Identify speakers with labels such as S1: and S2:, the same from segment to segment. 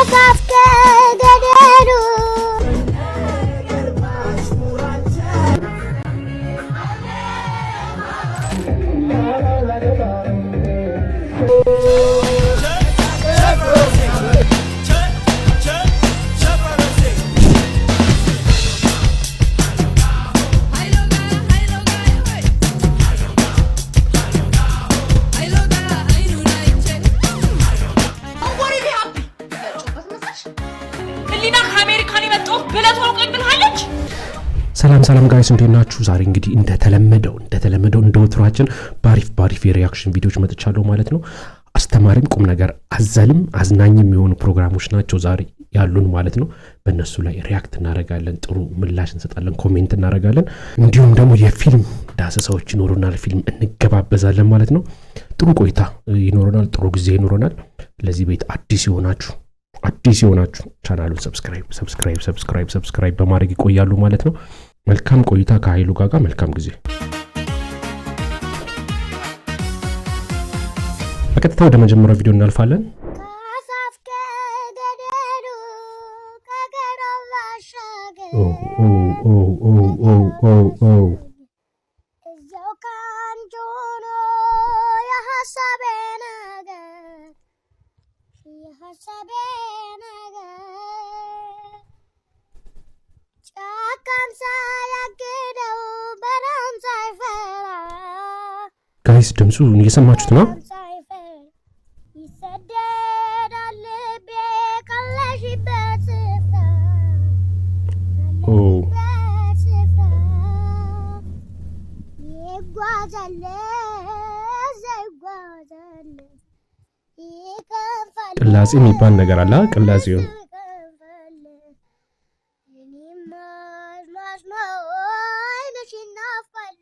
S1: ከአፋፍ ከገደሉ።
S2: ህሊና ከአሜሪካን የመጣሁት ብለህ ተዋውቀኝ ብልሃለች።
S3: ሰላም ሰላም guys፣ እንዴት ናችሁ? ዛሬ እንግዲህ እንደተለመደው እንደ ወትሯችን ባሪፍ ባሪፍ የ reaction ቪዲዮዎች መጥቻለሁ ማለት ነው። አስተማሪም ቁም ነገር አዘልም አዝናኝም የሆኑ ፕሮግራሞች ናቸው ዛሬ ያሉን ማለት ነው። በእነሱ ላይ react እናደርጋለን፣ ጥሩ ምላሽ እንሰጣለን፣ comment እናደርጋለን። እንዲሁም ደግሞ የፊልም ዳሰሳዎች ይኖሩናል፣ ፊልም እንገባበዛለን ማለት ነው። ጥሩ ቆይታ ይኖረናል፣ ጥሩ ጊዜ ይኖረናል። ለዚህ ቤት አዲስ የሆናችሁ ቻናሉን subscribe subscribe subscribe subscribe በማድረግ ይቆያሉ ማለት ነው። መልካም ቆይታ ከኃይሉ ጋር፣ መልካም ጊዜ። በቀጥታ ወደ መጀመሪያው ቪዲዮ እናልፋለን።
S1: ከአፋፍ ከገደሉ ከገራው ባሻገር
S3: ኦ ኦ ኦ ኦ ኦ ኦ ኦ።
S1: እዚያው ካንቺ ሆኖ የሀሳቤ ነገር፣ የሀሳቤ ነገር፣ ጫካም ሳያግደው በረሃም ሳይፈራ
S3: Guys፣ ድምፁ እየሰማችሁት ነው?
S1: ሳይፈራ ይሰደዳል ልቤ ካለሽበት ስፍራ፣
S3: ኦ።
S1: ካለሽበት ስፍራ ይጓዛል፣ እዚያ ይጓዛል፣ ይከንፋል።
S3: ቅላጼ የሚባል ነገር አለ። ቅላጼው
S1: ይከንፋል። እኔማ አዝኖ አዝኖ ዓይንሽ ይናፍቃል።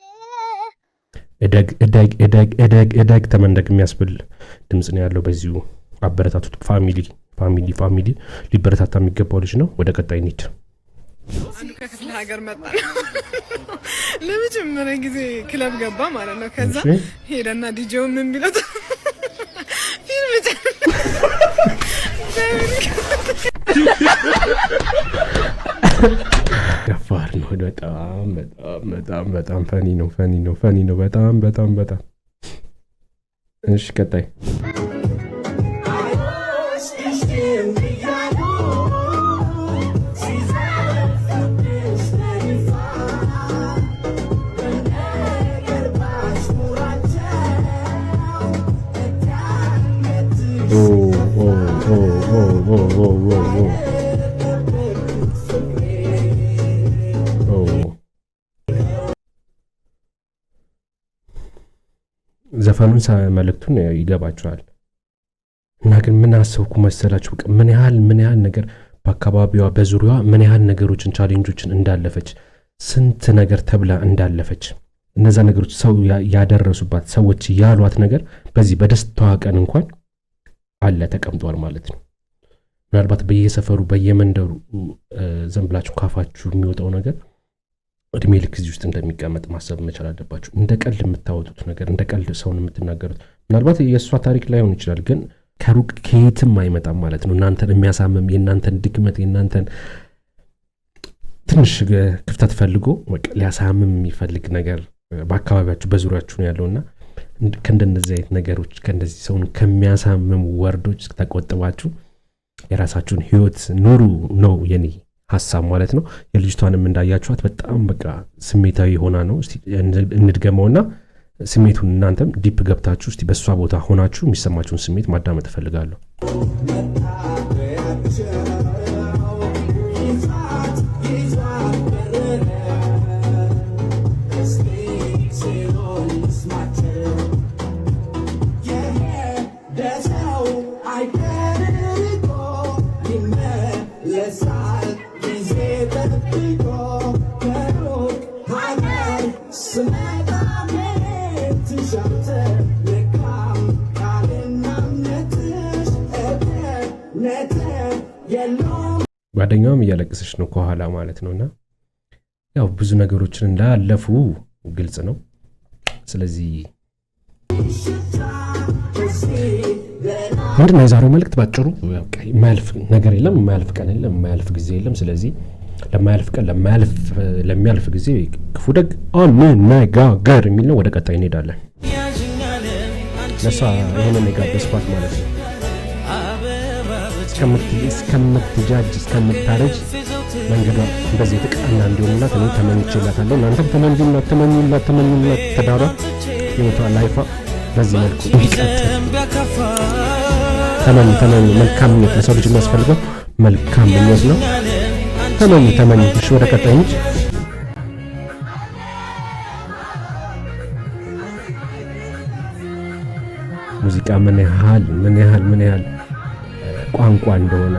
S3: እደግ እደግ እደግ እደግ እደግ ተመንደግ የሚያስብል ድምፅ ነው ያለው። በዚሁ አበረታቱት። Family family family፣ ሊበረታታ የሚገባው ልጅ ነው። ወደ ቀጣይ እንሂድ።
S4: አንዱ ከክፍለ ሀገር መጣ፣ ለመጀመሪያ ጊዜ ክለብ ገባ ማለት ነው። ከዛ ሄደና ዲጄው ምን ቢለው ፊልም
S3: ደፋር ነው። በጣም በጣም በጣም በጣም funny ነው፣ funny ነው፣ funny ነው። በጣም በጣም በጣም። እሺ፣ ቀጣይ። ኦ ኦ ኦ ኦ ኦ ኦ ኦ ኦ ኦ። ዘፈኑን መልእክቱን ይገባቸዋል። እና ግን ምን አሰብኩ መሰላችሁ? በቃ ምን ያህል ነገር በአካባቢዋ በዙሪያዋ ምን ያህል ነገሮችን challenge ኦችን እንዳለፈች፣ ስንት ነገር ተብላ እንዳለፈች፣ እነዛ ነገሮች ሰው ያደረሱባት ሰዎች ያሏት ነገር በዚህ በደስታዋ ቀን እንኳን አለ ተቀምጧል ማለት ነው። ምናልባት በየሰፈሩ በየመንደሩ ዝም ብላችሁ ካፋችሁ የሚወጣው ነገር እድሜ ልክ እዚህ ውስጥ እንደሚቀመጥ ማሰብ መቻል አለባችሁ። እንደ ቀልድ የምታወጡት ነገር፣ እንደ ቀልድ ሰውን የምትናገሩት ምናልባት የእሷ ታሪክ ላይሆን ይችላል፣ ግን ከሩቅ ከየትም አይመጣም ማለት ነው። እናንተን የሚያሳምም የእናንተን ድክመት፣ የእናንተን ትንሽ ክፍተት ፈልጎ በቃ ሊያሳምም የሚፈልግ ነገር በአካባቢያችሁ በዙሪያችሁ ነው ያለውና ከእንደነዚህ አይነት ነገሮች፣ ከእንደዚህ ሰውን ከሚያሳምሙ word ኦች ተቆጥባችሁ የራሳችሁን ህይወት ኑሩ ነው የኔ ሀሳብ ማለት ነው። የልጅቷንም እንዳያችኋት በጣም በቃ ስሜታዊ ሆና ነው። እስቲ እንድገመውና ስሜቱን እናንተም deep ገብታችሁ እስቲ በእሷ ቦታ ሆናችሁ የሚሰማችሁን ስሜት ማዳመጥ እፈልጋለሁ። ጓደኛዋም እያለቀሰች ነው ከኋላ ማለት ነው። እና ያው ብዙ ነገሮችን እንዳለፉ ግልጽ ነው። ስለዚህ ምንድን ነው የዛሬው መልእክት ባጭሩ? የማያልፍ ነገር የለም፣ የማያልፍ ቀን የለም፣ የማያልፍ ጊዜ የለም። ስለዚህ ለማያልፍ ቀን ለሚያልፍ ጊዜ ክፉ ደግ አንነጋገር የሚል ነው። ወደ ቀጣይ እንሄዳለን። ለሷ ይህንን የጋበዝኳት ማለት ነው። እስከምትጃጅ እስከምታረጅ መንገዷ እንደዚህ የተቃና እንዲሆንላት እኔ ተመኝቼላታለሁ። እናንተም ተመኙላት፣ ተመኙላት፣ ተመኙላት። ትዳሯ፣ ህይወቷ፣ life ዋ በዚህ መልኩ እንዲቀጥል ተመኙ፣ ተመኙ። መልካም ምኞት ለሰው ልጅ የሚያስፈልገው መልካም ምኞት ነው። ተመኙ፣ ተመኙ። እሺ፣ ወደ ቀጣይ እንሂድ። ሙዚቃ ምን ያህል ምን ያህል ምን ያህል ቋንቋ እንደሆነ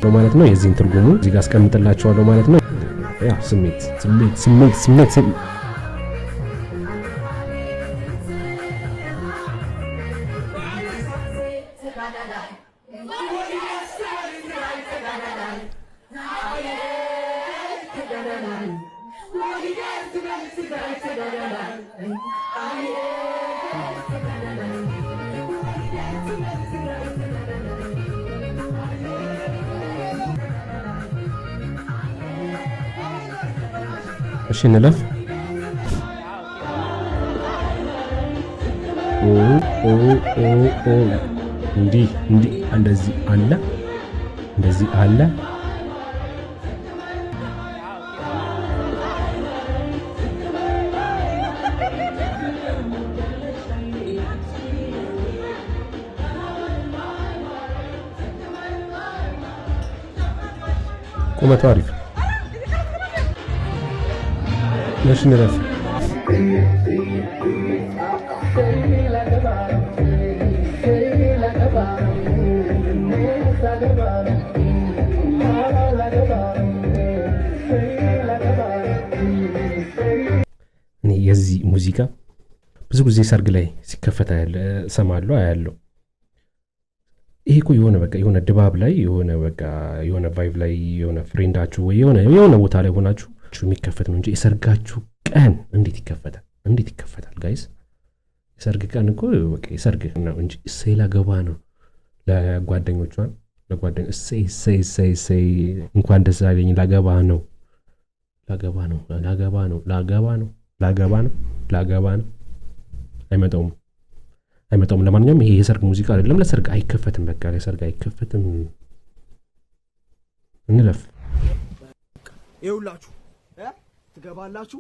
S3: ነው ማለት ነው። የዚህን ትርጉሙ እዚህ ጋር አስቀምጥላችኋለሁ ማለት ነው። ያ ስሜት ስሜት ስሜት ስሜት። እሺ፣ እንለፍ። ኦ ኦ ኦ ኦ፣ እንዲህ እንዲህ፣ እንደዚህ አለ፣ እንደዚህ አለ። ቁመቱ አሪፍ። እሺ፣ እንለፍ። እኔ የዚህ ሙዚቃ ብዙ ጊዜ ሰርግ ላይ ሲከፈት እሰማለሁ፣ አያለሁ። ይሄ እኮ የሆነ በቃ የሆነ ድባብ ላይ፣ የሆነ በቃ የሆነ vibe ላይ፣ የሆነ friend ኣችሁ ወይ የሆነ የሆነ ቦታ ላይ ሆናችሁ የሚከፈት ነው እንጂ የሰርጋችሁ ቀን እንዴት ይከፈታል? እንዴት ይከፈታል guys? የሰርግ ቀን እኮ በቃ የሰርግ ነው እንጂ እሰይ ላገባ ነው ለጓደኞቿን ለጓደኞ እሰይ እሰይ እሰይ እሰይ እንኳን ደስ አለኝ፣ ላገባ ነው፣ ላገባ ነው፣ ላገባ ነው፣ ላገባ ነው፣ ላገባ ነው፣ ላገባ ነው። አይመጣውም፣ አይመጣውም። ለማንኛውም ይሄ የሰርግ ሙዚቃ አይደለም። ለሰርግ አይከፈትም። በቃ ለሰርግ አይከፈትም። እንለፍ።
S5: ይኸውላችሁ ትገባላችሁ።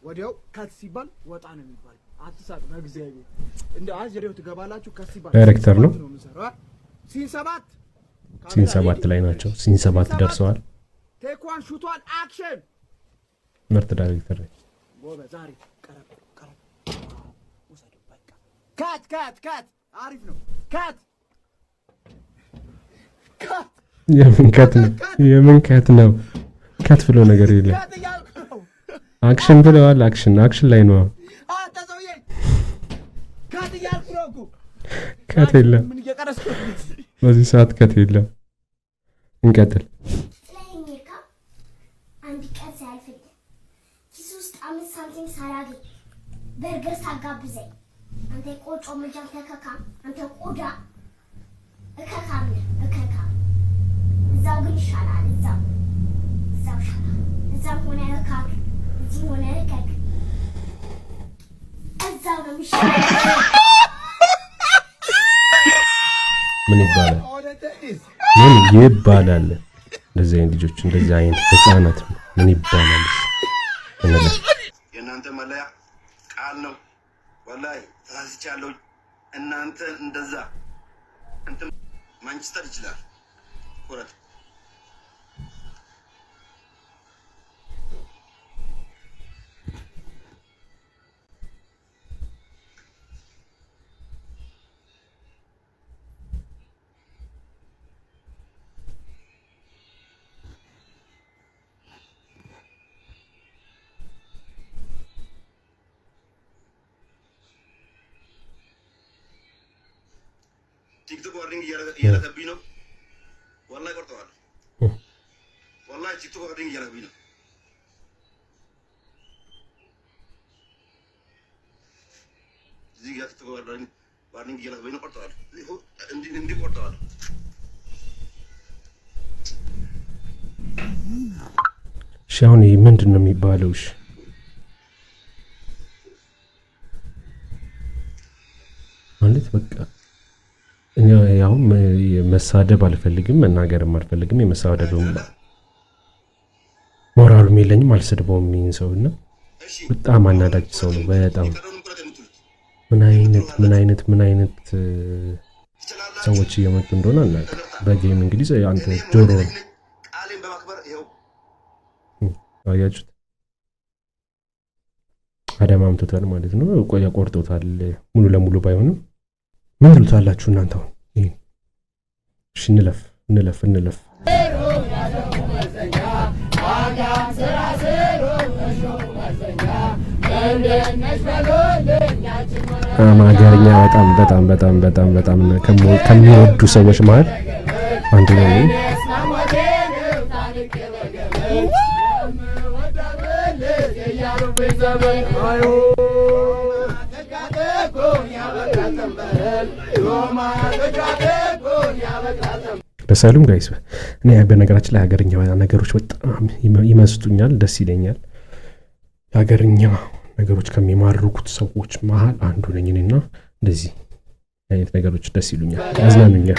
S5: ወዲያው cut ሲባል ወጣ ነው የሚባል። አትሳቅ በእግዚአብሔር እንደ አዝ ወዲያው ትገባላችሁ። Cut ሲባል
S3: ዳይሬክተር ነው።
S5: scene 7 ነው የምንሰራው እ? Scene 7።
S3: Scene 7 ላይ ናቸው። Scene 7 ደርሰዋል።
S5: Take one, shoot one, action።
S3: ምርጥ ዳይሬክተር ነች።
S5: ጎበዝ፣ አሪፍ። ቀረብ ቀረብ ውሰደው። በቃ cut, cut, cut። አሪፍ ነው። Cut, cut።
S3: የምን cut ነው? የምን cut ነው? Cut ብሎ ነገር የለም።
S5: Cut እያልኩ ነው።
S3: Action ብለዋል። Action, action ላይ ነው።
S5: አንተ ሰውዬ cut እያልኩ ነው እኮ።
S3: Cut የለም።
S5: ምን እየቀረስኩ ነው?
S3: በዚህ ሰዓት cut የለም። እንቀጥል።
S1: ጥለኸኝ ሄድካ። አንድ ቀን ሳያልፍልህ ኪስ ውስጥ 5 ሳንቲም ሳላገኝ በርገር ሳጋብዘኝ፣ አንተ የቆጮ መጃ ተከካም፣ አንተ ቆዳ እከካም ነህ እከካም። እዛው ግን ይሻላል። እዛው እዛው ይሻላል። እዛም ሆነ እካክ፣ እዚህም ሆነ እከክ፣ እዛው ነው የሚሻለው።
S3: ምን ይባላል? ምን ይባላል? እንደዚህ አይነት ልጆች፣ እንደዚህ አይነት ህፃናት ምን ይባላል? እንለፍ።
S6: የእናንተ መለያ ቃል ነው። ወላሂ ተሳስቻለሁ። እናንተ እንደዛ እንትን ማንቸስተር ይችላል። ቁረጥ። ቲክቶክ warning እያደረገብኝ ነው። ወላሂ ቆርጠዋል። ወላሂ ቲክቶክ warning እያደረገብኝ ነው። እዚህ ጋር ቲክቶክ warning Warning እየላከብኝ ነው። ቆርጠዋለሁ። እንዲህ እንዲህ ቆርጠዋለሁ።
S3: እሺ አሁን ይሄ ምንድን ነው የሚባለው? እሺ ማለት በቃ እኔ አሁን መሳደብ አልፈልግም፣ መናገርም አልፈልግም። የመሳደብም ሞራሉም የለኝም፣ አልሰድበውም ይህን ሰው እና በጣም አናዳጅ ሰው ነው። በጣም ምን አይነት ምን አይነት ምን አይነት ሰዎች እየመጡ እንደሆነ አናውቅም። በ game እንግዲህ አንተ ጆሮ
S6: ቃሌን በማክበር ይኸው
S3: አያችሁት፣ አደማምቶታል ማለት ነው። ቆያ ቆርጦታል ሙሉ ለሙሉ ባይሆንም ምን ትሉታላችሁ እናንተ አሁን ይሄ? እሺ እንለፍ እንለፍ እንለፍ። ሀገርኛ በጣም በጣም በጣም በጣም በጣም ከሚወዱ ሰዎች መሀል አንዱ ነው። ደስ አይሉም guys? እኔ በነገራችን ላይ ሀገርኛ ነገሮች በጣም ይመስጡኛል፣ ደስ ይለኛል። የሀገርኛ ነገሮች ከሚማርኩት ሰዎች መሀል አንዱ ነኝ እኔና እንደዚህ አይነት ነገሮች ደስ ይሉኛል፣ ያዝናኑኛል።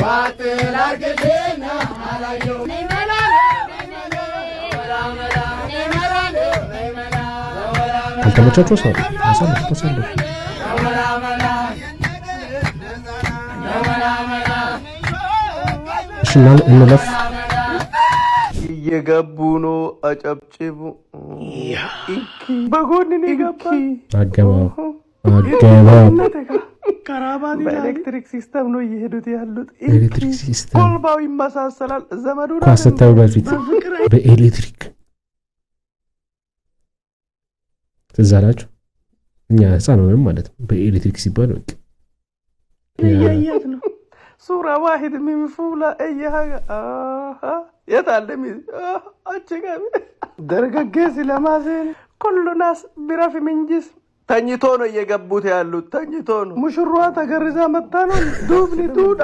S3: ካልተመቻችሁ አሳልፉ አሳልፉ። እሺ እንለፍ።
S7: እየገቡ ነው። አጨብጭቡ። በጎን ነው የገባ።
S3: አገባብ አገባብ
S7: በኤሌክትሪክ system ነው እየሄዱት ያሉት።
S3: ኤሌክትሪክ system
S7: ኮልባው ይመሳሰላል። ዘመዱ
S3: ኳስ ስታዩ በፊት በኤሌክትሪክ ትዝ አላችሁ? እኛ ህፃን ሆነን ማለት ነው። በኤሌክትሪክ ሲባል በቃ
S7: እያያት ነው። ሱራ ዋሂድ ሚንፉላ እያሃ የት አለ አቸጋቢ ደርገጌ ስለማሴን ኩሉ ናስ ቢረፍ ምንጅስ ተኝቶ ነው እየገቡት ያሉት። ተኝቶ ነው። ሙሽሯ ተገርዛ መታ ነው። ዱብኒ ዱዳ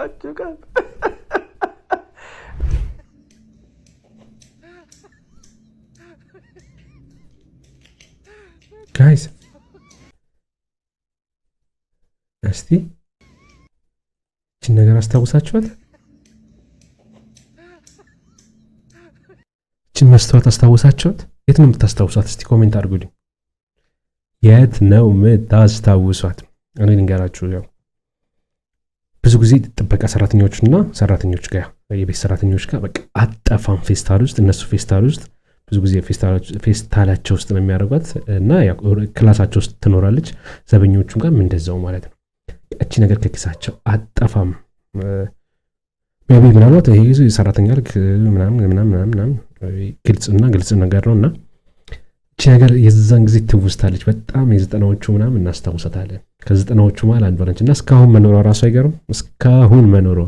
S7: አቸጋቢ
S3: Guys እስቲ እችን ነገር አስታውሳችኋት? እችን መስተዋት አስታውሳችኋት? የት ነው የምታስታውሷት? እስቲ comment አድርጉልኝ። የት ነው የምታስታውሷት? እኔ ልንገራችሁ፣ ያው ብዙ ጊዜ ጥበቃ ሰራተኞችና ሰራተኞች ጋር የቤት ሰራተኞች ጋር በቃ አጠፋም ፌስታል ውስጥ እነሱ ፌስታል ውስጥ ብዙ ጊዜ ፌስታላቸው ውስጥ ነው የሚያደርጓት እና ያው ክላሳቸው ውስጥ ትኖራለች። ዘበኞቹም ጋርም እንደዛው ማለት ነው። እቺ ነገር ከኪሳቸው አጠፋም። Maybe ምናልባት ይሄ ሰራተኛ ልክ ምናምን ምናምን ምናምን ምናምን ግልጽና ግልጽ ነገር ነው እና እቺ ነገር የዛን ጊዜ ትውስታለች። በጣም የዘጠናዎቹ ምናምን እናስታውሳታለን። ከዘጠናዎቹ መሀል አንዷ ነች እና እስካሁን መኖሯ ራሱ አይገርም። እስካሁን መኖሯ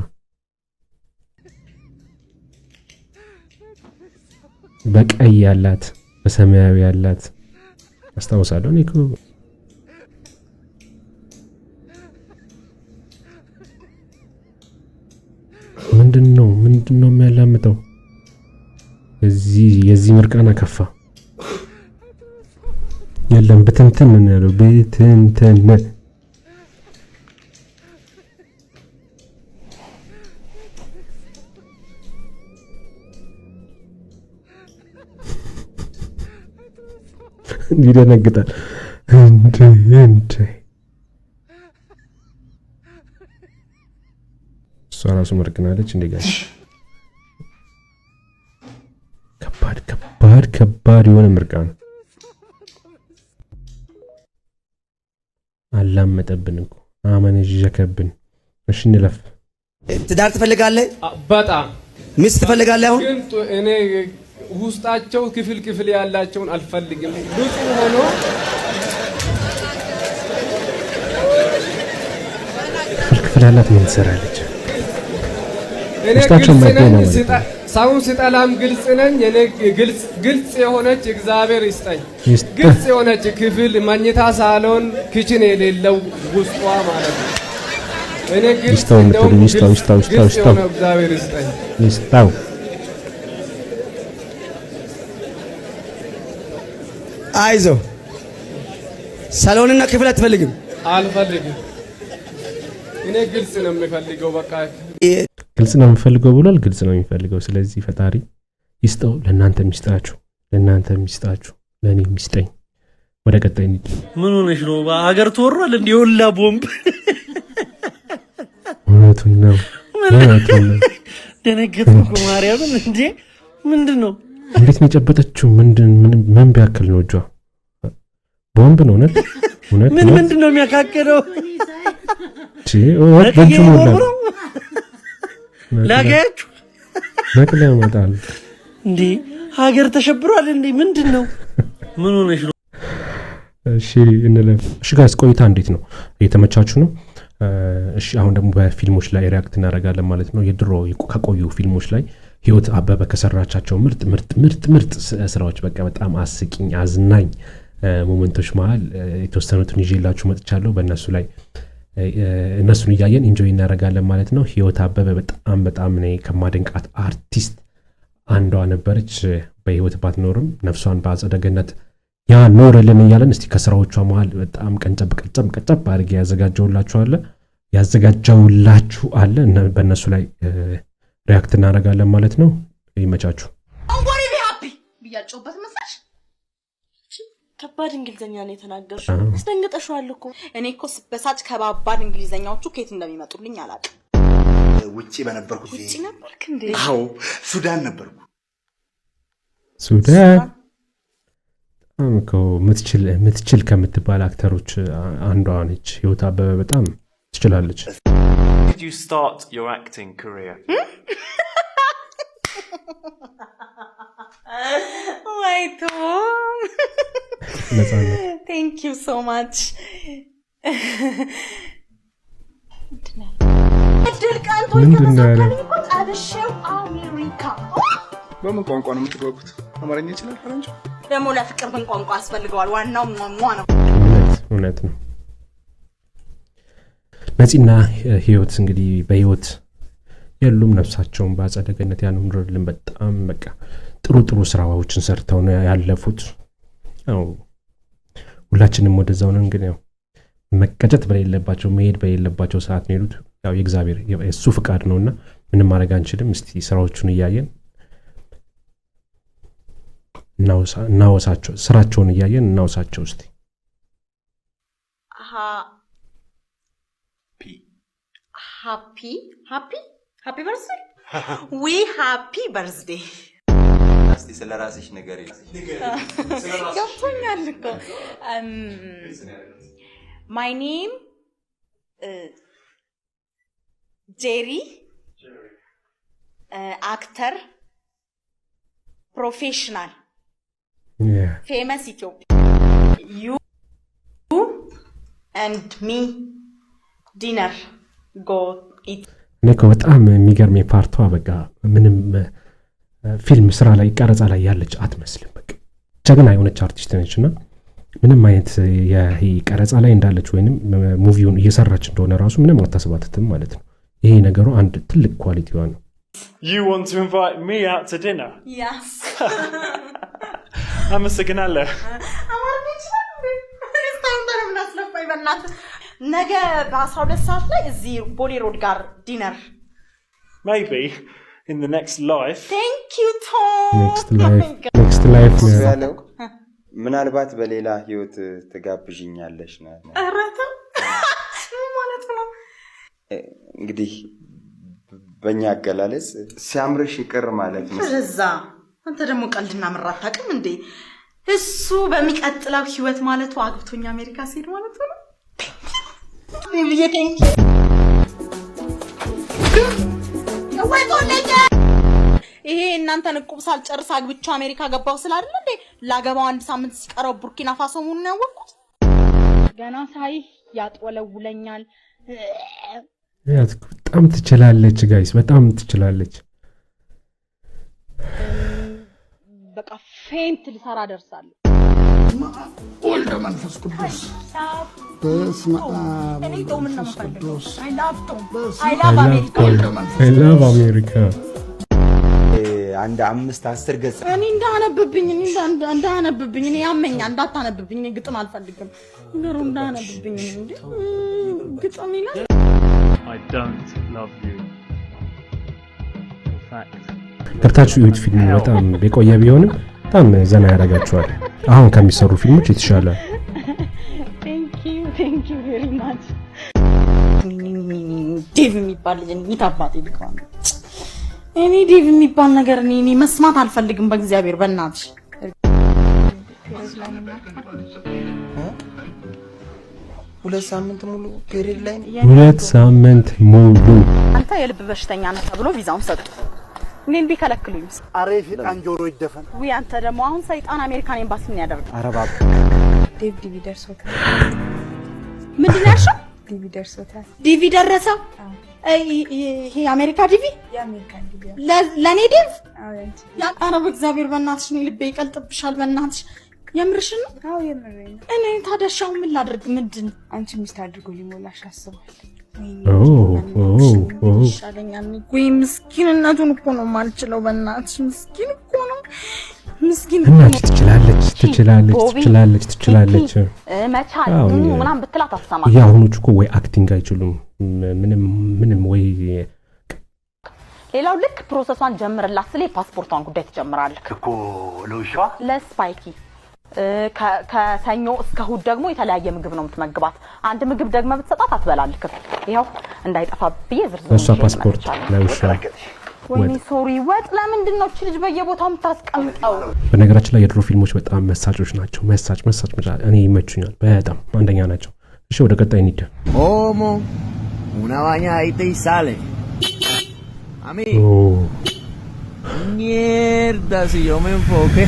S3: በቀይ ያላት በሰማያዊ ያላት አስታውሳለሁ። እኔ እኮ ምንድነው የሚያላምጠው? የዚህ ምርቃና ከፋ የለም። ብትንትን ነው ያለው። ብትንትን ይደነግጣል። እንዴ እንዴ እሷ ራሱ መርቅናለች። እንዴ guys ከባድ ከባድ ከባድ የሆነ ምርቃ ነው። አላመጠብን እኮ አመነዠከብን። እሺ እንለፍ።
S8: ትዳር ትፈልጋለህ?
S9: በጣም
S8: ሚስት ትፈልጋለህ? አሁን
S9: ግን እኔ ውስጣቸው ክፍል ክፍል ያላቸውን አልፈልግም። ንጹህ ሆኖ
S3: ክፍል ክፍል ያላት ምን ትሰራለች?
S9: እኔ
S3: ውስጣቸው
S9: ግልጽ
S3: የማይገኝ
S9: ነኝ።
S3: ነው ማለት ነው።
S9: ሰውን ስጠላም ግልጽ ነኝ። እኔ ግልጽ ግልጽ የሆነች እግዚአብሔር ይስጠኝ።
S3: ይስጥህ።
S9: ግልጽ የሆነች ክፍል፣ መኝታ ሳሎን፣ kitchen የሌለው ውስጧ ማለት ነው። እኔ ግልጽ
S3: ይስጠው የምትሉ
S9: እንደውም
S3: ይስጠው፣
S9: ግልጽ
S3: ይስጠው፣ ይስጠው፣
S9: ግልጽ
S3: ይስጠው።
S9: የሆነ እግዚአብሔር ይስጠኝ።
S3: ይስጠው።
S8: አይዞ፣ ሳሎንና ክፍል አትፈልግም?
S9: አልፈልግም። እኔ ግልጽ ነው የምፈልገው። በቃ።
S3: ግልጽ ነው የሚፈልገው ብሏል። ግልጽ ነው የሚፈልገው። ስለዚህ ፈጣሪ ይስጠው፣ ለእናንተ ይስጣችሁ፣ ለእናንተ ይስጣችሁ፣ ለእኔ ይስጠኝ። ወደ ቀጣይ እንሂድ።
S7: ምን ሆነሽ ነው? ሀገር ተወሯል እንዲ የሁላ ቦምብ።
S3: እውነቱን ነው፣ እውነቱን ነው።
S7: ደነገጥኩ እኮ ማርያምን። እንዴ፣ ምንድን ነው?
S3: እንዴት ነው የጨበጠችው? ምንድን ምን ቢያክል ነው እጇ? ቦምብ ነው። እውነት እውነት
S7: ምን
S3: እውነት።
S7: ምንድን ነው የሚያካክለው?
S3: ቺ፣ እውነት በእጁ ሞላ።
S7: ላጋያችሁ።
S3: ነቅሎ ያመጣል።
S7: እንዴ፣ ሀገር ተሸብሯል እንዴ? ምንድን ነው? ምን ሆነሽ ነው?
S3: እሺ እንለፍ። እሺ guys፣ ቆይታ እንዴት ነው? እየተመቻችሁ ነው? እሺ፣ አሁን ደግሞ በፊልሞች ላይ react እናደርጋለን ማለት ነው። የድሮ ከቆዩ ፊልሞች ላይ ህይወት አበበ ከሰራቻቸው ምርጥ ምርጥ ምርጥ ምርጥ ስራዎች፣ በቃ በጣም አስቂኝ አዝናኝ moment ኦች መሀል የተወሰኑትን ይዤላችሁ መጥቻለሁ። በእነሱ ላይ እነሱን እያየን enjoy እናደርጋለን ማለት ነው። ህይወት አበበ በጣም በጣም እኔ ከማደንቃት አርቲስት አንዷ ነበረች። በህይወት ባትኖርም ነፍሷን በአጸደ ገነት ያኖርልን እያለን እስቲ ከስራዎቿ መሀል በጣም ቀንጨብ ቀንጨብ ቀንጨብ አድርጌ ያዘጋጀውላችሁ አለ። በእነሱ ላይ react እናደርጋለን ማለት ነው። ይመቻችሁ።
S2: Worry be happy ብያጮበት መሰለሽ።
S10: ከባድ እንግሊዝኛ ነው የተናገርሽው። አስደንግጠሽዋል እኮ።
S2: እኔ እኮ ስበሳጭ ከባባድ እንግሊዘኛዎቹ ከየት እንደሚመጡልኝ አላውቅም።
S6: ውጭ በነበርኩ ጊዜ
S2: ውጭ ነበርክ እንዴ?
S6: አዎ፣ ሱዳን ነበርኩ።
S3: ሱዳን። በጣም እኮ ምትችል ምትችል ከምትባል actor ኦች አንዷ ነች። ህይወት አበበ በጣም ትችላለች።
S11: Did you start your acting career?
S2: ወይ ቶም።
S3: ነጻነት።
S2: Thank you so much። እድል ቀንቶኝ
S3: ምንድን ነው ያለው?
S2: ከተሳካልኝ እኮ ጠብሼው አሜሪካ።
S12: በምን ቋንቋ ነው የምትግባቡት? አማርኛ ይችላል ፈረንጁ?
S2: ደግሞ ለፍቅር ምን ቋንቋ ያስፈልገዋል? ዋናው ሟሟ ነው።
S3: እውነት እውነት ነው። ነፂና ህይወት እንግዲህ በህይወት የሉም። ነፍሳቸውን በአጸደ ገነት ያኑርልን። በጣም በቃ ጥሩ ጥሩ ስራዎችን ሰርተው ነው ያለፉት። ያው ሁላችንም ወደዛው ነን። ግን ያው መቀጨት በሌለባቸው፣ መሄድ በሌለባቸው ሰዓት ነው የሄዱት። ያው የእግዚአብሔር የእሱ ፍቃድ ነውና ምንም ማድረግ አንችልም። እስቲ ስራዎቹን እያየን እናወሳቸው፣ ስራቸውን እያየን እናውሳቸው እስቲ።
S2: Happy happy happy birthday, we happy birthday.
S13: እስቲ ስለ ራስሽ ንገሪ።
S2: ገብቶኛል እኮ። My name ጄሪ፣ actor professional, famous ኢትዮጵያ። You and me dinner go eat.
S3: እኔ እኮ በጣም የሚገርም part ዋ በቃ ምንም ፊልም ስራ ላይ ቀረጻ ላይ ያለች አትመስልም። በቃ ጀግና የሆነች አርቲስት ነች እና ምንም አይነት ይሄ ቀረጻ ላይ እንዳለች ወይንም movie ውን እየሰራች እንደሆነ ራሱ ምንም አታስባትትም ማለት ነው። ይሄ ነገሩ አንድ ትልቅ quality ዋ ነው።
S11: You want to invite me out to dinner?
S2: Yes.
S11: አመሰግናለሁ።
S2: አማርኛ ይችላል እንዴ? እስካሁን ለምን አስለፋኝ? በእናትህ ነገ በ12 ሰዓት ላይ እዚህ ቦሌ ሮድ ጋር dinner.
S11: Maybe in the next life.
S2: Thank you ቶም።
S3: Next life, next life ነው ያለው።
S13: ያለው ምናልባት በሌላ ህይወት ትጋብዥኛለሽ ነው።
S2: ኧረ ተው፣ ምን ማለት ነው?
S13: እንግዲህ በእኛ አገላለጽ ሲያምርሽ ይቅር ማለት ነው።
S2: ወደዛ፣ አንተ ደግሞ ቀልድና ምር አታውቅም እንዴ? እሱ በሚቀጥለው ህይወት ማለቱ አግብቶኝ አሜሪካ ሲሄድ ማለቱ ነው። ብዬ thank you። ይሄ እናንተን እቁብ ሳልጨርስ አግብቼው አሜሪካ ገባው ስል አይደል እንዴ ላገባው አንድ ሳምንት ሲቀረው ቡርኪና ፋሶ መሆኑን ያወቅኩት። ገና ሳይህ ያጥወለውለኛል።
S3: ያት በጣም ትችላለች guys፣ በጣም ትችላለች።
S2: በቃ faint ልሰራ ደርሳለሁ።
S14: ወልደ መንፈስ ቅዱስ፣ በስመ አብ
S2: እኔ ቶምን ነው
S14: መንፈስ
S2: የምፈልገው።
S14: ቅዱስ።
S2: I love ቶም።
S14: በስመ
S2: I love America።
S3: I love America።
S13: አንድ 5 10 ገጽ።
S2: እኔ እንዳነብብኝ፣ እኔ እንዳነብብኝ፣ እኔ ያመኛል። እንዳታነብብኝ፣ እኔ ግጥም አልፈልግም። ነገሩ እንዳነብብኝ እንዴ ግጥም ይላል።
S11: I don't love you. In fact,
S3: ገብታችሁ እዩት። ፊልሙ በጣም የቆየ ቢሆንም በጣም ዘና ያደርጋችኋል። አሁን ከሚሰሩ ፊልሞች የተሻለ።
S2: Thank you, thank you very much። ዴቭ የሚባል ልጅ እኔ አባቴ ልከዋል። እኔ ዴቭ የሚባል ነገር እኔ መስማት አልፈልግም። በእግዚአብሔር በእናትሽ።
S7: 2 ሳምንት ሙሉ period ላይ ነኝ።
S3: 2 ሳምንት ሙሉ።
S2: አንተ የልብ በሽተኛ ነህ ተብሎ ቪዛውን ሰጡ። እኔን ቢከለክሉኝ?
S5: አሬ ፊጣን ጆሮ ይደፈን።
S2: ውይ አንተ ደግሞ አሁን ሰይጣን አሜሪካን ኤምባሲ ምን ያደርጋል?
S13: አረባብ።
S4: ዴቭ ዲቪ ደርሶታል።
S2: ምንድን ነው ያልሽው?
S4: ዲቪ ደርሶታል።
S2: ዲቪ ደረሰው? ይሄ የአሜሪካ ዲቪ?
S4: የአሜሪካን ዲቪ።
S2: ለእኔ ዴቭ?
S4: አዎ ያንቺ።
S2: ኧረ በእግዚአብሔር በእናትሽ፣ እኔ ልቤ ይቀልጥብሻል። በእናትሽ የምርሽን ነው?
S4: አዎ የምሬን ነው።
S2: እኔ ታዲያ እሺ አሁን ምን ላድርግ? ምንድን
S4: አንቺ ሚስት አድርጎ ሊሞላሽ አስቧል።
S3: ኦ ኦ ኦ።
S2: ይሻለኛል? ወይ ምስኪንነቱን እኮ ነው የማልችለው። በእናትሽ ምስኪን እኮ ነው፣ ምስኪን እኮ
S3: እናች
S2: ነው።
S3: ትችላለች፣ ትችላለች፣
S2: ቦቢ፣
S3: ትችላለች፣ ትችላለች።
S2: መቻል
S3: አዎ፣
S2: ምናምን ብትላት አትሰማም።
S3: የአሁኖቹ እኮ ወይ acting አይችሉም ምንም ምንም ወይ።
S2: ሌላው ልክ process ኧን ጀምርላት ስለ የፓስፖርቷን ጉዳይ ትጀምራለህ
S6: እኮ ለውሻዋ።
S2: ለስፓይኪ ከሰኞ እስከ እሑድ ደግሞ የተለያየ ምግብ ነው የምትመግባት። አንድ ምግብ ደግመህ ብትሰጣት አትበላልክም። ይኸው እንዳይጠፋ ብዬ ዝርዝሩን
S3: ለእሷ
S2: ይዤ
S3: ፓስፖርት
S2: መጥቻለሁ።
S3: ለውሻ
S2: ወይኔ
S3: ወጥ።
S2: Sorry፣ ወጥ ለምንድን ነው እቺ ልጅ በየቦታው የምታስቀምጠው?
S3: በነገራችን ላይ የድሮ ፊልሞች በጣም መሳጮች ናቸው። መሳጭ መሳጭ መሳጭ፣ እኔ ይመቹኛል በጣም፣ አንደኛ ናቸው። እሺ ወደ ቀጣይ እንሂድ።
S8: ¿Cómo? Una bañadita y sale. A mí.
S3: ኦ።
S8: Mierda, si yo me enfoqué.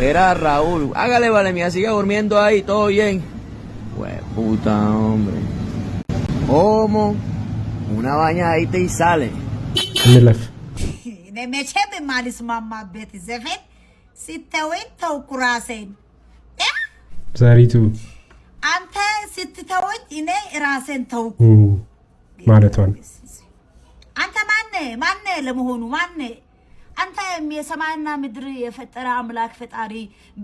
S8: Era Raúl. Hágale, vale, mía, sigue durmiendo ahí, todo bien. Hue puta, hombre. ¿Cómo? Una bañadita y sale.
S3: እንለፍ።
S15: እኔ መቼም የማልስማማበት ዘፈን ስተወኝ ተውኩ ራሴን።
S3: ዘሪቱ።
S15: አንተ ስትተወኝ እኔ ራሴን ተውኩ።
S3: ማለቷን።
S15: አንተ ማነ ማነ ለመሆኑ ማነ? አንተ የሰማይና ምድር የፈጠረ አምላክ ፈጣሪ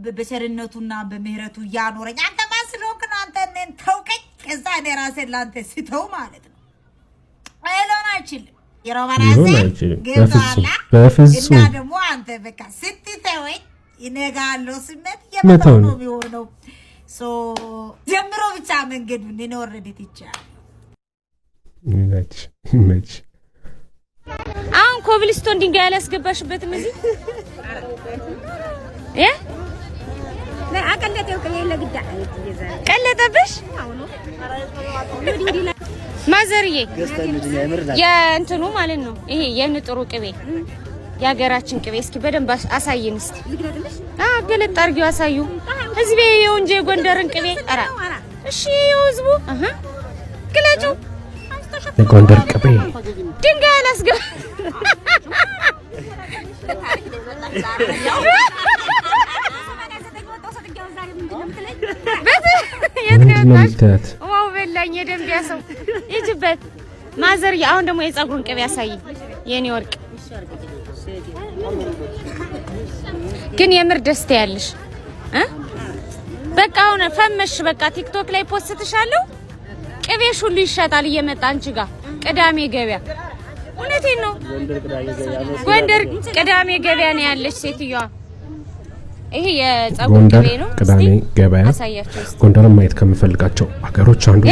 S15: በቸርነቱና በምህረቱ እያኖረኝ አንተ ማን ስለሆንክ ነው አንተ እኔን ተውከኝ? ከዛ እኔ ራሴን ለአንተ ስተው ማለት ነው። ሊሆን አይችልም።
S3: ሊሆን
S15: የሮማናሴ
S3: አይችልም።
S15: ገብቶሃል?
S3: በፍጹም በፍጹም።
S15: እና ደግሞ አንተ በቃ ስትተወኝ እኔ ጋ ያለው ስሜት
S3: መተው
S15: የመተው
S3: ነው።
S15: ነው የሚሆነው። So ጀምሮ ብቻ መንገዱን እኔ already ትቻለሁ።
S3: ይመች ይመች።
S16: አሁን ኮብልስቶን ድንጋይ አላስገባሽበትም እዚህ እ ቀለጠብሽ ማዘርዬ፣ የእንትኑ ማለት ነው ይሄ የንጥሩ ቅቤ፣ የሀገራችን ቅቤ እስኪ በደንብ አሳይን እስቲ። አዎ ገለጥ አድርጊው አሳዩ። ህዝቤ ይኸው እንጂ የጎንደርን ቅቤ። ኧረ እሺ ይኸው ህዝቡ አሃ ግለጩ።
S3: የጎንደር ቅቤ።
S16: ድንጋይ አላስገባ። የት ነው
S3: ምንድን ነው
S16: የወጣሽ?
S3: የምታያት?
S16: Wow በላኝ የደንቢያ ሰው ሂጂበት ማዘርዬ። አሁን ደግሞ የፀጉሩን ቅቤ ያሳይ የኔ ወርቅ። ግን የምር ደስታ ያለሽ እ በቃ አሁን ፈመሽ፣ በቃ ቲክቶክ ላይ post ትሻለሁ። ቅቤሽ ሁሉ ይሸጣል እየመጣ አንቺ ጋር ቅዳሜ ገበያ። እውነቴን ነው። ጎንደር ቅዳሜ ገበያ ነው ያለች ሴትዮዋ። ይሄ የፀጉር
S3: ጎንደር
S16: ቅቤ ነው።
S3: ቅዳሜ ገበያ።
S16: አሳያቸው እስቲ።
S3: ጎንደርን ማየት ከምፈልጋቸው ሀገሮች አንዱ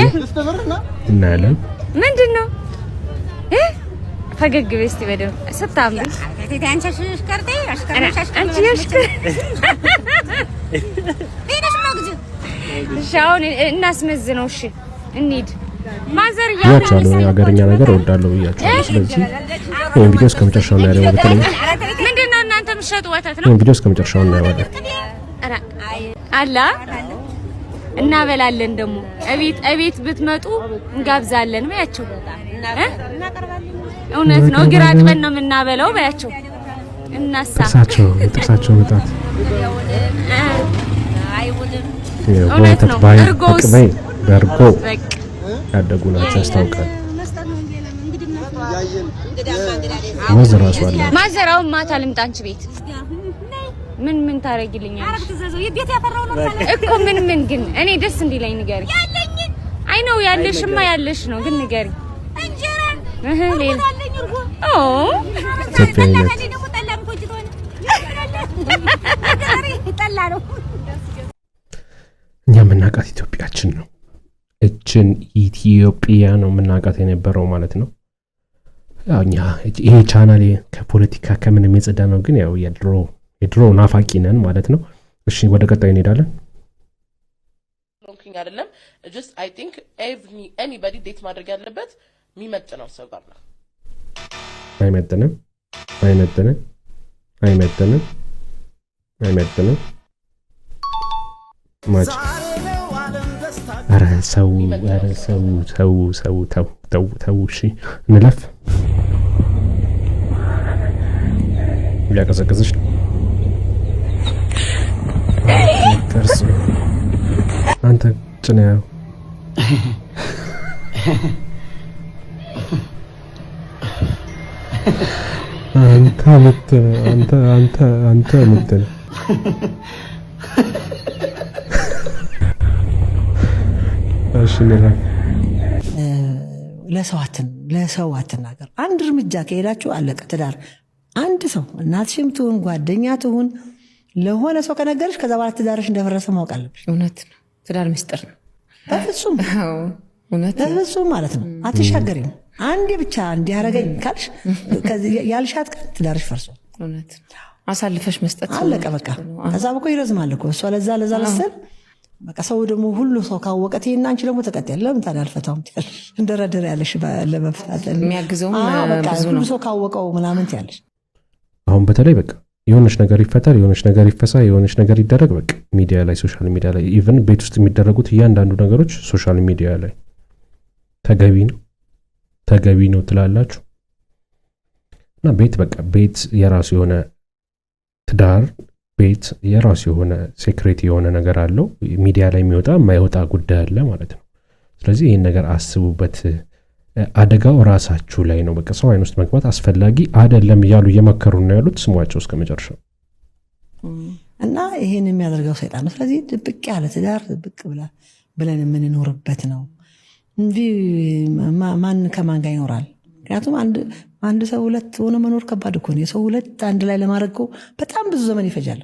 S3: ነው። እናያለን።
S16: ምንድን ነው እ? ፈገግ በይ እስቲ በደምብ ስታምሪ። አንቺ እሺ፣ አሁን እናስመዝነው። እሺ እንሂድ ማዘር።
S3: ብያቸዋለሁ፣ የሀገርኛ ነገር እወዳለሁ ብያቸዋለሁ። ስለዚህ ይህን ቪዲዮ እስከ መጨረሻው እናያለን። በተለይ
S16: ምንድን ነው እናንተ የምትሸጡ ወተት ነው?
S3: ይህን ቪዲዮ እስከ መጨረሻው እናየዋለን።
S16: ኧረ አላ እናበላለን ደግሞ እቤት እቤት ብትመጡ እንጋብዛለን በያቸው እ? እውነት ነው። እግር አጥበን ነው የምናበላው በያቸው። እናሳ
S3: ጥርሳቸው፣ የጥርሳቸው ብጣት
S15: አይውልም።
S16: እውነት
S3: በወተት
S16: ነው።
S3: ባይ
S16: እርጎስ?
S3: በቅቤ በእርጎ
S16: በቃ
S3: ያደጉ ናቸው፣ ያስታውቃል። ወዝ ራሱ አለ።
S16: Mother፣ አሁን ማታ ልምጣ አንቺ ቤት፣ ምን ምን ታደርጊልኛለሽ? እኮ ምን ምን ግን እኔ ደስ እንዲለኝ ንገሪ። አይ ነው፣ ያለሽማ ያለሽ ነው፣ ግን ንገሪ። እህ ሌላ ኦ
S3: ኢትዮጵያዊነት።
S15: ጠላ ነው።
S3: እኛ የምናውቃት ኢትዮጵያችን ነው። እችን ኢትዮጵያ ነው የምናውቃት የነበረው ማለት ነው። ያው እኛ ይሄ ቻናል ከፖለቲካ ከምንም የጸዳ ነው፣ ግን ያው የድሮ ናፋቂ ነን ማለት ነው። እሺ፣ ወደ ቀጣዩ እንሄዳለን።
S10: ሆንኩኝ አይደለም፣ just I think anybody date ማድረግ ያለበት የሚመጥነው ሰው ጋር ነው።
S3: አይመጥንም፣ አይመጥንም፣ አይመጥንም፣ አይመጥንም። Match። ኧረ ሰው፣ ኧረ ሰው፣ ሰው፣ ሰው፣ ተው፣ ተው፣ ተው። እሺ እንለፍ። እያቀዘቀዘች ነው። ጥርስ አንተ ጭነ ያው አንተ ምት አንተ አንተ አንተ ምት ነህ። እሺ እንለፍ።
S17: ለሰው አትናገር። አንድ እርምጃ ከሄዳችሁ አለቀ ትዳር። አንድ ሰው፣ እናትሽም ትሁን ጓደኛ ትሁን፣ ለሆነ ሰው ከነገርሽ ከዛ በኋላ ትዳርሽ እንደፈረሰ ማወቅ አለብሽ።
S4: እውነት ነው። ትዳር ምስጢር ነው።
S17: በፍጹም በፍጹም ማለት ነው። አትሻገሪም። አንዴ ብቻ እንዲያረገኝ ካልሽ፣ ያልሻት ቀን ትዳርሽ ፈርሷል።
S4: እውነት ነው። አሳልፈሽ መስጠት
S17: አለቀ በቃ። ከዛ እኮ ይረዝማል እኮ፣ እሷ ለዛ ለዛ ለስል በቃ ሰው ደግሞ ሁሉ ሰው ካወቀ ትይና አንቺ ደግሞ ተቀጥያለሽ። ለምን ታዲያ አልፈታውም ትያለሽ። እንደረደር ያለሽ ለመፍታት
S4: የሚያግዘውም
S17: አዎ፣ በቃ
S4: ብዙ
S17: ሁሉ
S4: ነው።
S17: ሰው ካወቀው ምናምን ትያለሽ።
S3: አሁን በተለይ በቃ የሆነች ነገር ይፈጠር፣ የሆነች ነገር ይፈሳ፣ የሆነች ነገር ይደረግ፣ በቃ ሚዲያ ላይ፣ social media ላይ፣ even ቤት ውስጥ የሚደረጉት እያንዳንዱ ነገሮች social media ላይ ተገቢ ነው፣ ተገቢ ነው ትላላችሁ? እና ቤት በቃ ቤት የራሱ የሆነ፣ ትዳር ቤት የራሱ የሆነ secret የሆነ ነገር አለው። ሚዲያ ላይ የሚወጣ የማይወጣ ጉዳይ አለ ማለት ነው። ስለዚህ ይህን ነገር አስቡበት። አደጋው ራሳችሁ ላይ ነው። በቃ ሰው አይን ውስጥ መግባት አስፈላጊ አይደለም እያሉ እየመከሩ ነው ያሉት። ስሟቸው እስከ መጨረሻው።
S17: እና ይሄን የሚያደርገው ሰይጣን ነው። ስለዚህ ድብቅ ያለ ትዳር ድብቅ ብለን የምንኖርበት ነው እንጂ ማን ከማን ጋር ይኖራል? ምክንያቱም አንድ ሰው ሁለት ሆኖ መኖር ከባድ እኮ ነው። የሰው ሁለት አንድ ላይ ለማድረግ እኮ በጣም ብዙ ዘመን ይፈጃል።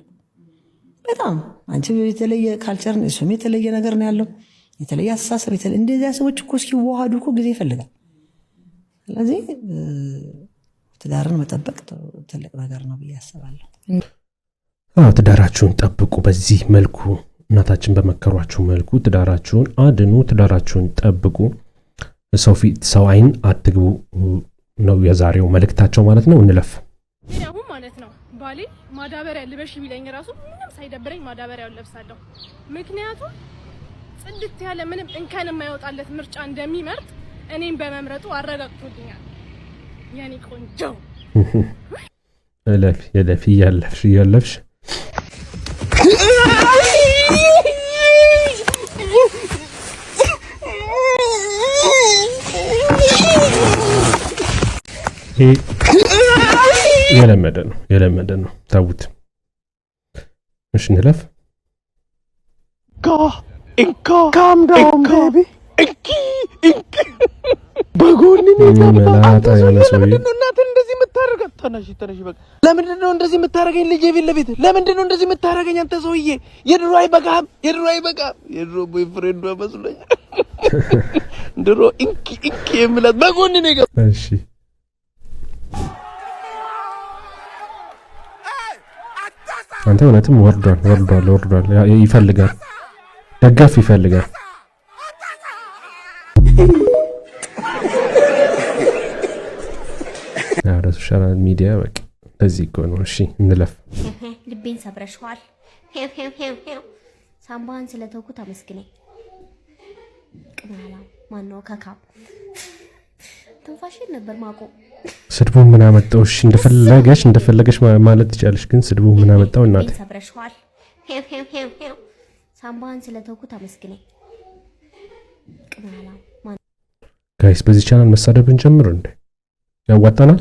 S17: በጣም አንቺ የተለየ culture፣ እሱም የተለየ ነገር ነው ያለው፣ የተለየ አስተሳሰብ፣ እንደዚያ ሰዎች እኮ እስኪዋሃዱ እኮ ጊዜ ይፈልጋል። ስለዚህ ትዳርን መጠበቅ ትልቅ ነገር ነው ብዬ አስባለሁ።
S3: አዎ፣ ትዳራችሁን ጠብቁ። በዚህ መልኩ እናታችን በመከሯችሁ መልኩ ትዳራችሁን አድኑ፣ ትዳራችሁን ጠብቁ። ሰው ፊት፣ ሰው አይን አትግቡ ነው የዛሬው መልእክታቸው ማለት ነው። እንለፍ።
S4: እኔ አሁን ማለት ነው ባሌ ማዳበሪያ ልበሽ ቢለኝ ራሱ ምንም ሳይደብረኝ ማዳበሪያውን ለብሳለሁ። ምክንያቱም ጽድት ያለ፣ ምንም እንከን የማይወጣለት ምርጫ እንደሚመርጥ እኔም በመምረጡ አረጋግጦልኛል። የኔ ቆንጆ።
S3: እለፊ፣ እለፊ፣ እያለፍሽ እያለፍሽ። ይሄ የለመደ ነው፣ የለመደ ነው። ተዉት። እሺ እንለፍ።
S5: Calm down baby። እንኪ እንኪ፣ በጎን
S3: መላጣ የሆነ ሰውዬ።
S7: ለምንድን ነው እናትህን እንደዚህ የምታደርጋት? ተነሺ፣ ተነሺ፣ በቃ ለምንድን ነው እንደዚህ የምታደርገኝ? ልጄ ፊት ለፊት ለምንድን ነው እንደዚህ የምታደርገኝ? አንተ ሰውዬ የድሮ አይበቃህም? የድሮ አይበቃህም? የድሮ boyfriend ዷ መስሎኝ ድሮ እንኪ እንኪ የምላት በጎን ነው የገባው።
S3: እሺ። አንተ እውነትም ወርዷል፣ ወርዷል፣ ወርዷል። ይፈልጋል፣ ደጋፊ ይፈልጋል። ወደ social media በቃ ለዚህ እኮ ነው። እሺ እንለፍ።
S1: ልቤን ሰብረሽዋል። ሳምባህን ስለተውኩት አመስግነኝ። ቅማላ ማነው ከካ ትንፋሽን ነበር ማቆም።
S3: ስድቡ ምን አመጣው? እሺ እንደፈለገሽ እንደፈለገሽ ማለት ትችያለሽ፣ ግን ስድቡ ምን አመጣው እናቴ?
S1: ሰብረሽዋል። ሳምባህን ስለተውኩት አመስግነኝ። ቅማላ።
S3: Guys፣ በዚህ ቻናል መሳደብ እንጀምር እንዴ? ያዋጣናል?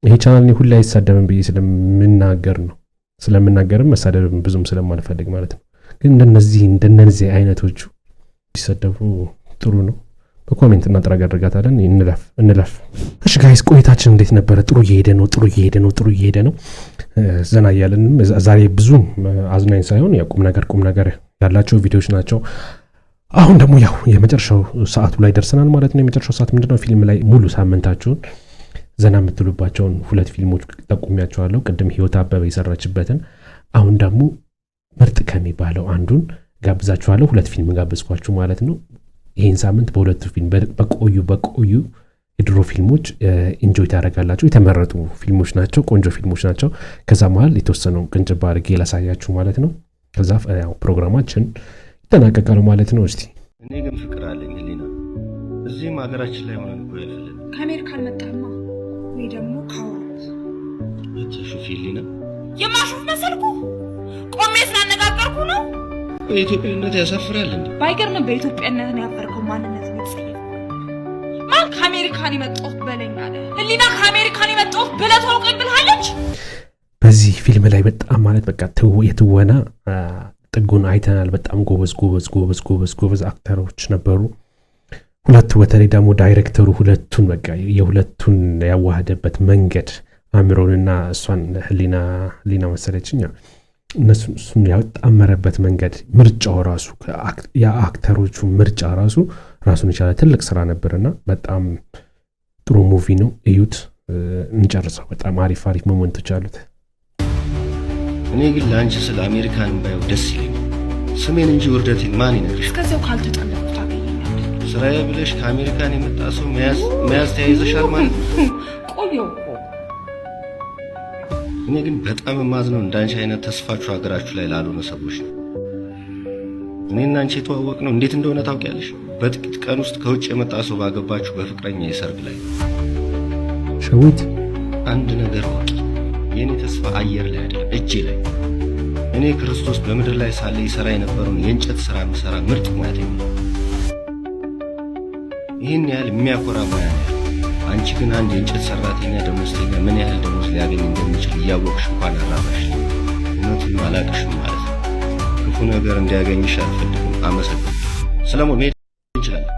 S3: ይሄ ቻናል እኔ ሁሌ አይሳደብም ብዬ ስለምናገር ነው። ስለምናገርም መሳደብም ብዙም ስለማልፈልግ ማለት ነው። ግን እንደነዚህ አይነቶቹ ሲሰደቡ ጥሩ ነው። በ comment እናጠራጋርጋታለን። እንለፍ እንለፍ። እሺ guys፣ ቆይታችን እንዴት ነበረ? ጥሩ እየሄደ ነው። ጥሩ እየሄደ ነው። ጥሩ እየሄደ ነው። ዘና እያለንም ዛሬ ብዙም አዝናኝ ሳይሆን ያው ቁም ነገር ቁም ነገር ያላቸው ቪዲዮዎች ናቸው። አሁን ደግሞ ያው የመጨረሻው ሰዓቱ ላይ ደርሰናል ማለት ነው። የመጨረሻው ሰዓት ምንድነው? ፊልም ላይ ሙሉ ሳምንታችሁን ዘና የምትሉባቸውን ሁለት ፊልሞች ጠቁሚያቸዋለሁ። ቅድም ህይወት አበበ የሰራችበትን፣ አሁን ደግሞ ምርጥ ከሚባለው አንዱን ጋብዛችኋለሁ። ሁለት ፊልም ጋብዝኳችሁ ማለት ነው። ይህን ሳምንት በሁለቱ ፊልም በቆዩ በቆዩ የድሮ ፊልሞች enjoy ታደርጋላችሁ። የተመረጡ ፊልሞች ናቸው፣ ቆንጆ ፊልሞች ናቸው። ከዛ መሀል የተወሰነውን ቅንጭብ አድርጌ ላሳያችሁ ማለት ነው። ከዛ ያው ፕሮግራማችን ይጠናቀቃል ማለት ነው። እስቲ
S6: እኔ ግን ፍቅር አለኝ ህሊና። እዚህም ሀገራችን ላይ ሆነን እኮ ያለን
S4: ከአሜሪካ አልመጣህማ ወይ ደግሞ ከአውሮፓ።
S6: አታሹፊ ህሊና።
S2: የማሾፍ መሰልኩ? ቆሜ ስላነጋገርኩ ነው።
S6: በኢትዮጵያዊነት ያሳፍራል እንዴ?
S2: ባይገርምም በኢትዮጵያነት ነው ያፈርከው ማንነት ነው የተጸየፈው። ማን ከአሜሪካን የመጣሁት በለኝ አለ? ህሊና ከአሜሪካን የመጣሁት ብለህ ተዋውቀኝ ብልሃለች።
S3: በዚህ ፊልም ላይ በጣም ማለት በቃ የትወና ጥጉን አይተናል። በጣም ጎበዝ ጎበዝ ጎበዝ ጎበዝ ጎበዝ actor ኦች ነበሩ። ሁለቱ በተለይ ደግሞ ዳይሬክተሩ ሁለቱን በቃ የሁለቱን ያዋህደበት መንገድ አእምሮንና እሷን ህሊና ህሊና መሰለችኝ እነሱ እሱን ያጣመረበት መንገድ ምርጫው ራሱ የ actor ኦቹ ምርጫ ራሱ ራሱን የቻለ ትልቅ ስራ ነበርና በጣም ጥሩ movie ነው። እዩት፣ እንጨርሰው። በጣም አሪፍ አሪፍ moment ኦች አሉት።
S6: እኔ ግን ለአንቺ ስለ አሜሪካን ባየው ደስ ይለኛል። ስሜን እንጂ ውርደቴን ማን ይነግርሽ?
S4: እስከዚያው ካልተጠለፍኩ ታገኘኛለህ።
S6: ስራዬ ብለሽ ከአሜሪካን የመጣ ሰው መያዝ መያዝ ተያይዘሻል ማለት ነው።
S2: ቆየው እኮ።
S6: እኔ ግን በጣም የማዝነው እንዳንቺ አይነት ተስፋችሁ ሀገራችሁ ላይ ላልሆነ ሰዎች ነው። እኔና አንቺ የተዋወቅነው እንዴት እንደሆነ ታውቂያለሽ? በጥቂት ቀን ውስጥ ከውጭ የመጣ ሰው ባገባችሁ በፍቅረኛ የሰርግ ላይ።
S3: ሸዊት።
S6: አንድ ነገር እወቂ፣ የእኔ ተስፋ አየር ላይ አይደለም፣ እጄ ላይ። እኔ ክርስቶስ በምድር ላይ ሳለ ይሰራ የነበረውን የእንጨት ስራ የምሰራ ምርጥ ሙያተኛ ነኝ። ይህን ያህል የሚያኮራ ሙያ ነው ያለው። አንቺ ግን አንድ የእንጨት ሰራተኛ ደሞዝተኛ ምን ያህል ደሞዝ ሊያገኝ እንደሚችል እያወቅሽ እንኳን አራራሽ። እውነትም አላቅሽም ማለት ነው። ክፉ ነገር እንዲያገኝሽ አልፈልግም። አመሰግናለሁ። ሰለሞን፣ መሄድ እንችላለን።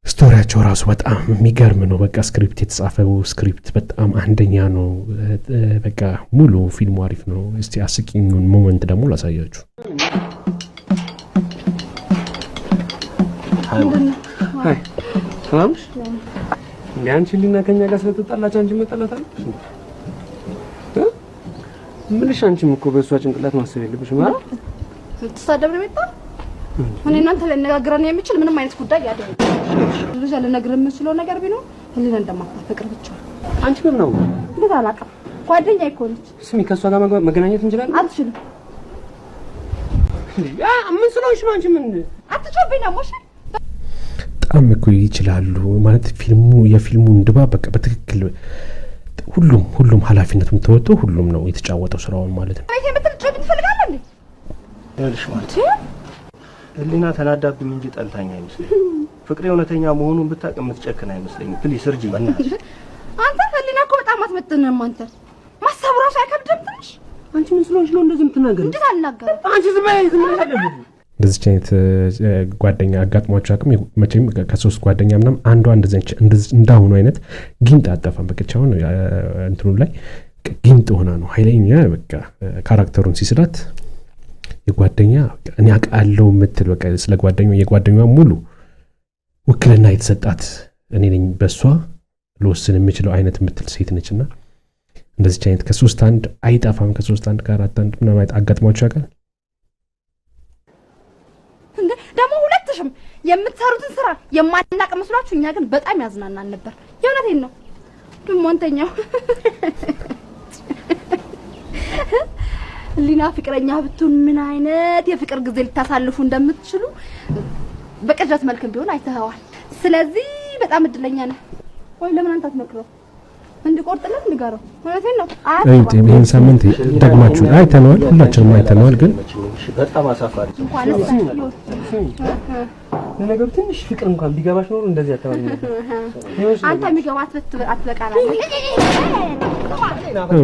S3: Story ያቸው ራሱ በጣም የሚገርም ነው። በቃ script የተጻፈው script በጣም አንደኛ ነው። በቃ ሙሉ ፊልሙ አሪፍ ነው። እስቲ አስቂኙን moment ደግሞ ላሳያችሁ።
S9: Hi፣ ሰላም ነሽ? እንደ አንቺ ህሊና ከኛ ጋር ስለተጣላች አንቺ መጣላት አለብሽ እንዴ? እ? ምልሽ አንቺም እኮ በእሷ ጭንቅላት ማሰብ የለብሽም አይደል?
S4: ልትሳደብ ነው የመጣው? እኔ እናንተ ሊያነጋግረን የሚችል ምንም አይነት ጉዳይ አይደለም። ብዙ ልነግርህ የምችለው ነገር ቢኖር ህሊና እንደማታፈቅር ብቻ ነው።
S9: አንቺ በምን አወቅሽ?
S4: እንዴት አላውቅም? ጓደኛዬ እኮ ነች።
S9: ስሚ፣ ከእሷ ጋር መገናኘት እንችላለን?
S4: አትችልም።
S9: ምን ስለሆንሽ ነው አንቺ ምን
S4: አትጮህብኝ ደግሞ እሺ።
S3: በጣም እኮ ይችላሉ ማለት ፊልሙ የፊልሙን ድባብ በቃ በትክክል ሁሉም ሁሉም ኃላፊነቱን ተወጥቶ ሁሉም ነው የተጫወተው ስራውን ማለት ነው።
S4: ቤት የምትል ጮህብኝ ትፈልጋለህ እንዴ?
S6: ይኸውልሽ ማለት ህሊና ተናዳብኝ እንጂ ጠልታኝ አይመስለኝም። ፍቅሬ እውነተኛ መሆኑን ብታውቅ የምትጨክን አይመስለኝም። Please እርጂኝ በእናትሽ።
S4: አንተ ህሊና እኮ በጣም አትመጥንህም። አንተ ማሰቡ ራሱ አይከብድም ትንሽ?
S9: አንቺ ምን ስለሆንሽ ነው እንደዚህ የምትናገሪው?
S4: እንዴት አልናገርም?
S9: አንቺ ዝም በይ፣ ዝም ብለሽ አይደለም።
S3: እንደዚች አይነት ጓደኛ አጋጥሟቸው አቅም መቼም ከሶስት ጓደኛ ምናምን አንዷ እንደዚህ እንዳሁኑ አይነት ጊንጥ አጠፋም። በቃ አሁን እንትኑ ላይ ጊንጥ ሆና ነው ኃይለኛ በቃ character ኡን ሲስላት የጓደኛ በቃ እኔ አውቃለሁ የምትል በቃ ስለ ጓደኛዋ የጓደኛዋ ሙሉ ውክልና የተሰጣት እኔ ነኝ በሷ ልወስን የምችለው አይነት የምትል ሴት ነችና እንደዚች አይነት ከሶስት አንድ አይጠፋም። ከሶስት አንድ ከአራት አንድ ምናምን አጋጥሟቸው ያውቃል?
S4: እንዴ ደግሞ ሁለትሽም የምትሰሩትን ስራ የማናቅ መስሏችሁ፣ እኛ ግን በጣም ያዝናናን ነበር። የእውነቴን ነው። ደግሞ አንተኛው ህሊና ፍቅረኛ ብትሆን ምን አይነት የፍቅር ጊዜ ልታሳልፉ እንደምትችሉ በቅዠት መልክም ቢሆን አይተኸዋል። ስለዚህ በጣም እድለኛ ነህ። ወይ ለምን አንተ አትመክረው? እንዲቆርጥለት ንገረው። እውነቴን ነው።
S3: እዩት፣ ይህን ሳምንት ደግማችሁ አይተነዋል፣ ሁላችንም አይተነዋል። ግን
S6: በጣም አሳፋሪ።
S9: ለነገሩ ትንሽ ፍቅር እንኳን ቢገባሽ ኖሮ እንደዚህ አተባል ነበር።
S4: አንተ የሚገባ አትበቃናለህ።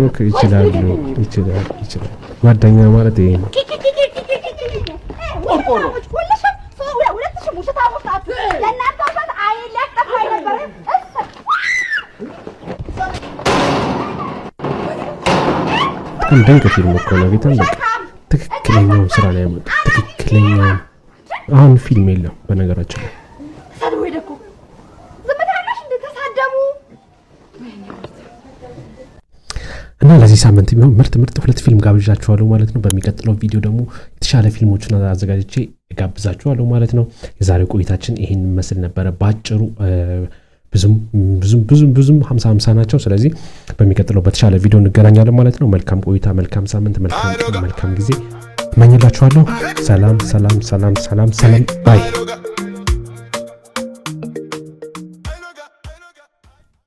S3: Okay፣ ይችላሉ፣ ይችላል፣ ይችላል። ጓደኛ ማለት ይሄ ነው።
S2: ሁልሽም ሁለትሽም ውሸታሞች ናችሁ። የእናንተ ውሸት አይን ሊያስጠፋኝ ነበረ።
S3: በጣም ድንቅ ፊልም እኮ ነው። ጌታን በቃ ትክክለኛውን ስራ ላይ ያመጡት ትክክለኛውን። አሁን ፊልም የለም በነገራችን ላይ።
S2: ተሳድቦ ሄደ እኮ። ዝም ትላለሽ እንደ ተሳደቡ።
S3: እና ለዚህ ሳምንት ቢሆን ምርጥ ምርጥ ሁለት ፊልም ጋብዣችኋለሁ ማለት ነው። በሚቀጥለው ቪዲዮ ደግሞ የተሻለ ፊልሞችን አዘጋጅቼ ጋብዛችኋለሁ ማለት ነው። የዛሬው ቆይታችን ይህን መስል ነበረ በአጭሩ። ብዙም ብዙም ብዙም ብዙም 50-50 ናቸው። ስለዚህ በሚቀጥለው በተሻለ ቪዲዮ እንገናኛለን ማለት ነው። መልካም ቆይታ፣ መልካም ሳምንት፣ መልካም ቀን፣ መልካም ጊዜ እመኝላችኋለሁ። ሰላም ሰላም ሰላም ሰላም ሰላም፣ bye።